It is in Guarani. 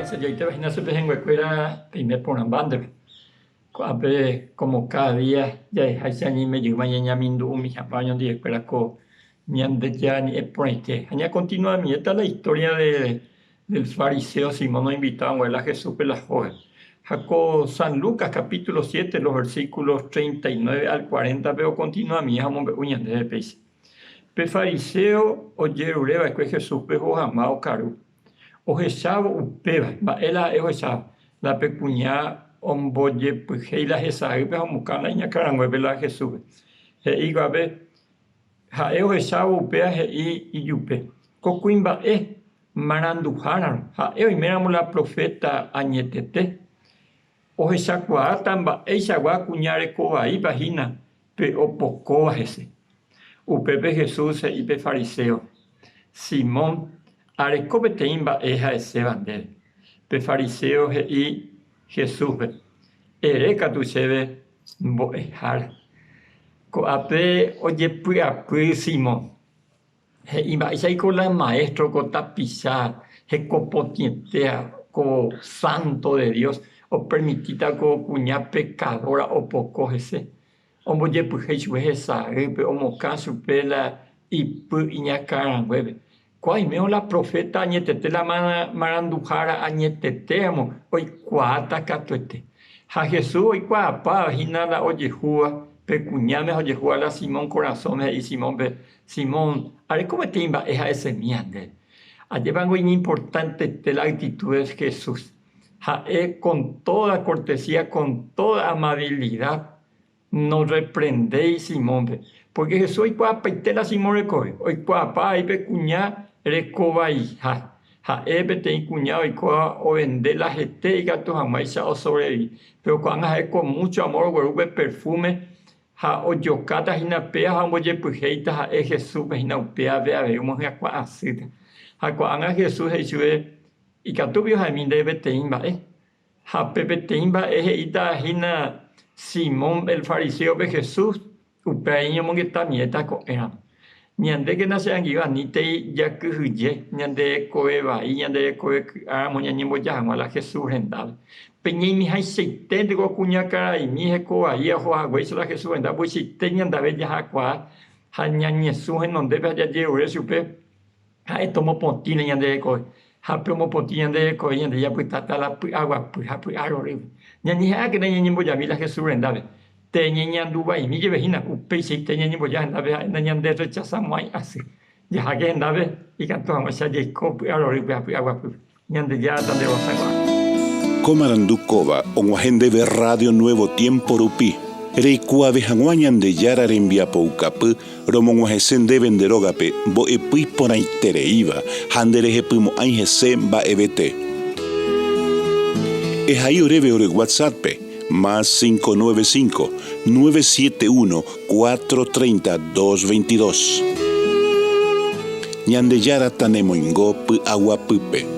Mba'eichajoitépa hína che pehẽnguekuéra peime porãmba ndéve. Ko'ápe como cada día jaheháicha ñaime jeýma ñañamindu'umi hag̃ua oñondivekuéra ko Ñandejára ñe'ẽ porãite. Ha ñakontinuamiéta la historia de del fariseo Simón oinvita haguã la Jesúspe la hóga. Ha ko San Lucas capítulo 7 los versículos 39 al 40 pe okontinuamie ha omombe'u ñandéve péicha. Pe fariseo ojerure va'ekue Jesúspe oho hag̃ua okaru. Ohechávo upéva, mba'e la ha'e ohecháva? La pe kuña ombojepyhéi la hesaýpe ha omokã la iñakãranguépe la Jesúspe. He'i kuaápe, Ha'e ohechávo upéva he'i ijupe, Ko kuimba'e maranduhárarõ, ha'e oiméramo la proféta añetete, ohechakuaáta mba'eichagua kuña reko vaípa hína pe opokóva hese. Upépe Jesús he'i pe fariséope, Simón, areko peteĩ mba'e ha'eséva ndéve. Pe fariséo he'i Jesúspe, Ere katu chéve mbo'ehára. Ko'ápe ojepy'apy Simón. He'i mba'éichaiko la maestro ko tapicha hekopotĩetéva, ko santo de Dios, opermitíta ko kuña pekadora opoko hese? Ombojepyhéi chupe hesaýpe, omokã chupe la ipy iñakãranguépe. Ko aimévo la proféta añetete la maranduhára añetetéramo oikuaáta katuete. Ha Jesús oikuaapa hína la ojehúva pe kuñáme ha ojehúva la Simón korasõme he'i Simónpe, Simón, areko peteĩ mba'e ha'esemíva ndéve. Ajépango iñimportantete la actitud de Jesús. Ha'e con toda cortesía, con toda amabilidad Norreprendéi Simónpe, pórke Jesús oikuaapaite la Simón rekove, oikuaapa avei pe kuña rekovaiha. Ha'e peteĩ kuña oikóva ovende la hete ikatu hag̃uáicha osovrevivi. Péro ko'ág̃a ha'e ko múcho amór ogueru pe perfúme ha ojokáta hína péva ha ombojepyhéita ha'e Jesúspe hína upévape avei omohyakuã asýta. Ha ko'ág̃a Jesús he'i chupe, Ikatu piko ha'emi ndéve peteĩ mba'e? Ha pe peteĩ mba'e he'íta hína Simón el fariséope Jesús, upéva iñomongetamiéta ko'ẽramo. Ñandékena che angirũ anítei jakyhyje ñande rekove vai, ñande rekove ky'áramo ñañemboja hag̃ua la Jesús rendápe. Pe ñaimehaichaiténte ko kuñakaraimi heko vai oho haguéicha la Jesús rendápe, upeichaite ñandave jahakuaa ha ñañesũ henondépe ha jajerure chupe. Ha'e tomopotĩ la ñande rekove, ha pe omopotĩ ñande rekove ñande japytáta la py'aguapy ha py'arorýpe. Ñañeha'ãkena ñañembojami la Jesús rendápe, pe ñeñandu vaimi jepe hína, upeichaite ñañemboja hendápe ha'e nañanderrechasamo'ãi asy. Jaháke hendápe ikatu hag̃uáicha jaiko py'arorýpe ha py'aguapýpe. Ñandejára tanderosakuaa. Ko marandu kóva og̃uahẽ ndéve Radio Nuevo Tiempo rupi. Reikuaave hag̃ua Ñandejára rembiapoukapy romog̃uahẽse ndéve nde rógape mbo'epy iporãitereíva ha nderehepymo'ãi hese mba'evete. Ehai oréve ore WhatsApp-pe, más 595 971 430 222. Ñandejára tanemoingo py'aguapýpe.